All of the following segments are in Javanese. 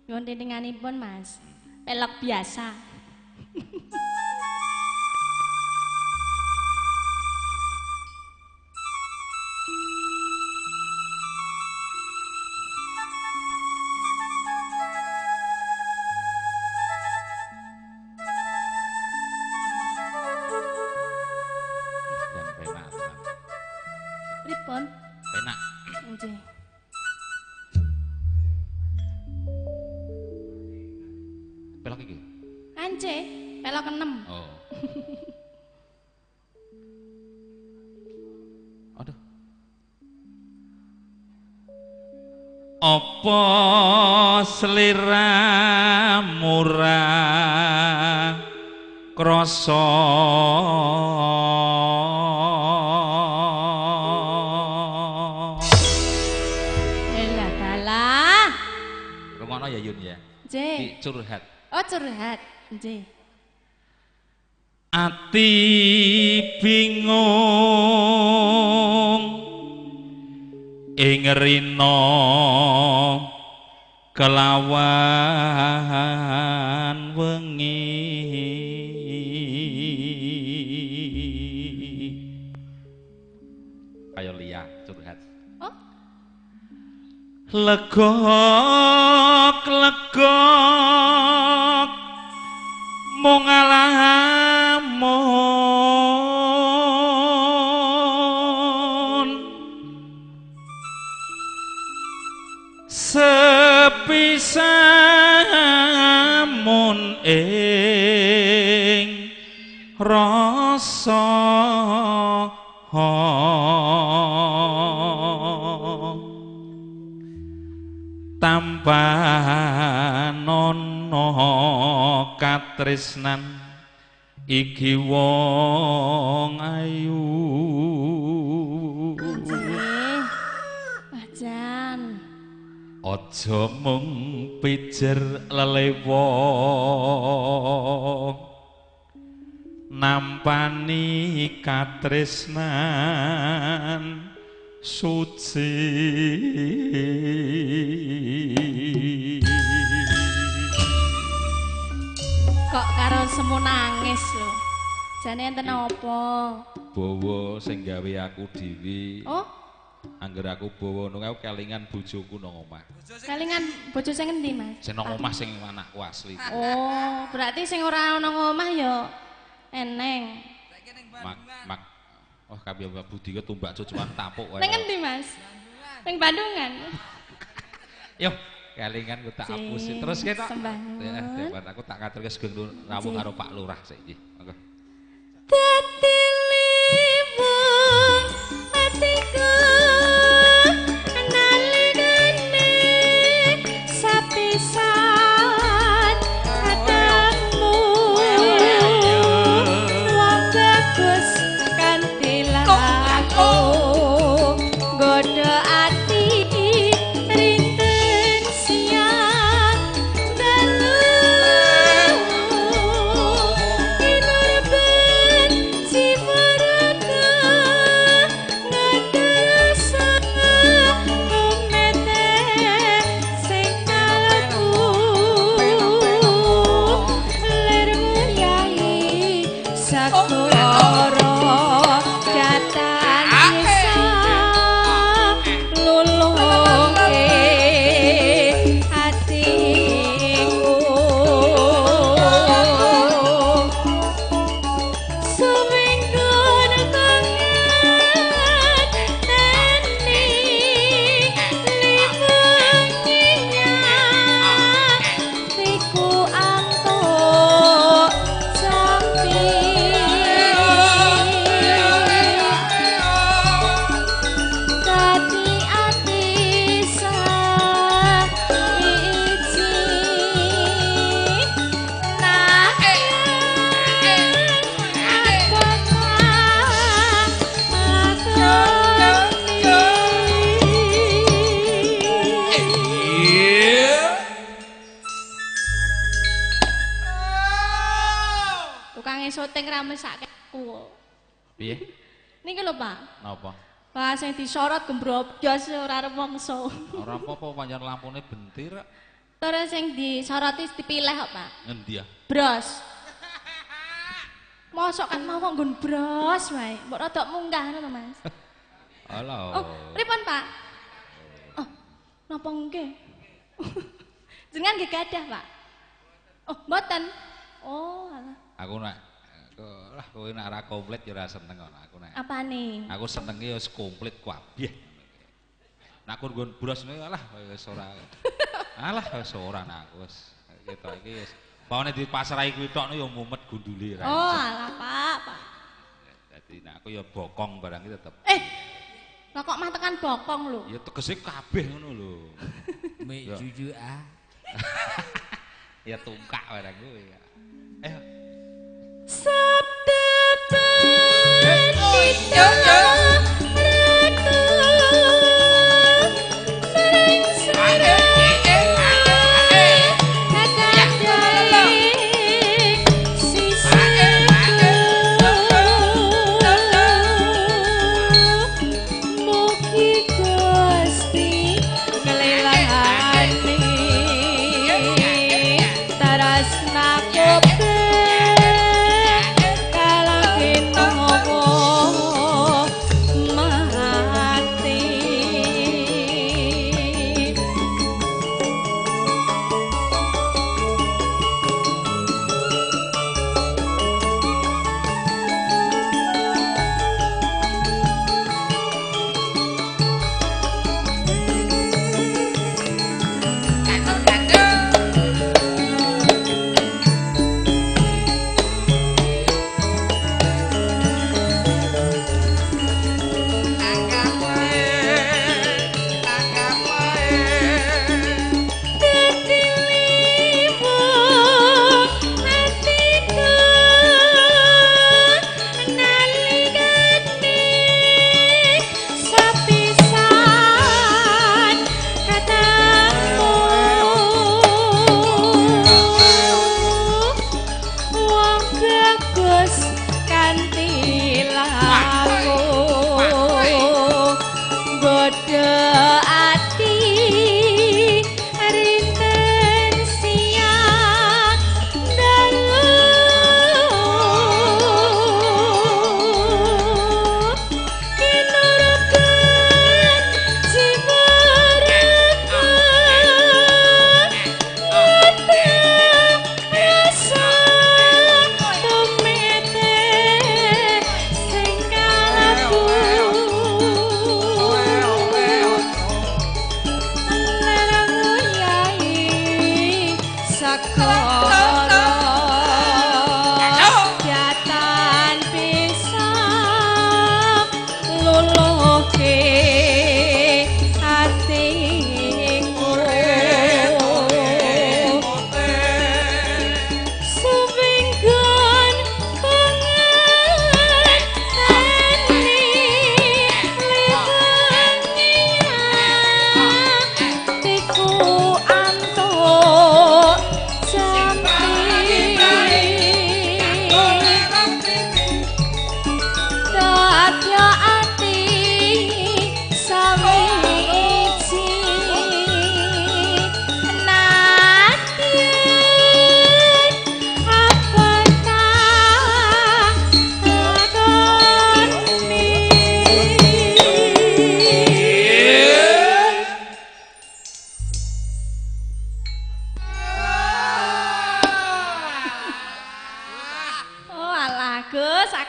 Nyuwun tininganipun, Mas. Pelok biasa. Dan penak. Pripun? Penak. Nggih. Pelok iki. Ance, pelok 6. Oh. Aduh. Apa sliramu ra krasa Elah dalah. Rungono ya Yun ya. Nggih. Ki curhat. Oh, curhat. Nggih. Ati bingung ing rina kelawan wengi. Ayo liya curhat. Oh. Legok legok mung ngalamun sepisamun ing rasa tampanono katresnan iki wong ayu. Nggih. Wah, jan. Aja mung pijer lelewa nampani katresnan suci. Kok karo semu nangis lho. Jane enten apa? Bawa sing gawe aku dhewe. Oh, angger aku bawa ngono aku kelingan bojoku nang omah. Kelingan bojo sing endi, Mas? Sing nang omah sing anakku asli. Oh, berarti sing ora nang omah ya eneng. Mak mak. Oh, kabeh budi ke tumbak cucuan tapuk wae. Nang endi, Mas? Nang Bandungan. Yo, kelingan ku tak apusi. Terus kita. Ya, aku tak katurke sugeng rawuh karo Pak Lurah saiki. Monggo. Dadi liwung atiku nalikane sapisan ketemu wong bagus kanthi laku nggodha ati rinten siang dalu kinurban jiwa raga ngeterasa kumete sing kalebu lirmu yai sakoro datan isa luluhke atiku sumenggon kangen teni liwenginya tiku antuk jampi dadi ati saiji Tukange syuting ra mesake aku. Piye? Niki lho, Pak. Napa? Wah, sing disorot gembrobyos ora rumangsa. Ora apa-apa pancen lampune bentir. Terus sing disoroti dipilih kok, Pak. Ngendi ya? Bros. Mosok kan mau kok nggon bros wae. Mbok rada munggah ngono, Mas. Alah. Oh, pripun, Pak? Oh, napa nggih? Jenengan nggih gadah, Pak? Oh, mboten. Oh, alah. Aku nek lah kowe nek ora komplit ya ora seneng kok aku nek. Apane? Aku senenge ya wis komplit kabeh. Nek aku nggon bros ngene alah wis ora. Alah wis ora nek aku wis ketok iki wis. Pawane dipasrahi kuwi tok ya mumet gundule ra. Oh, alah Pak, Pak. Dadi nek aku ya bokong barang iki tetep. Lah kok mah tekan bokong lho. Ya tegese kabeh ngono lho. Mek juju ah. Ya tungkak barang kuwi ya. Sabda pendita ratu sering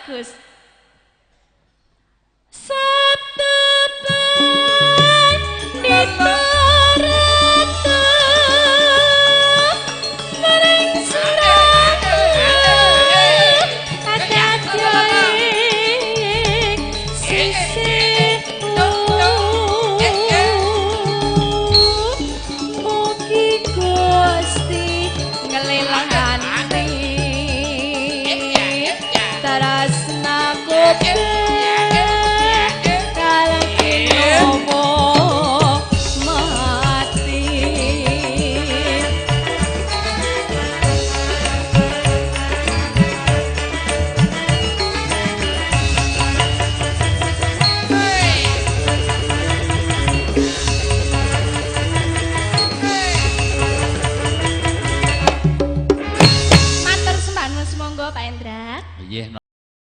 Agus. Sabtu pendita ratu sering surah ing sisihku mugi Gusti ngelilangani tarasna. Pak Endra. Nggih,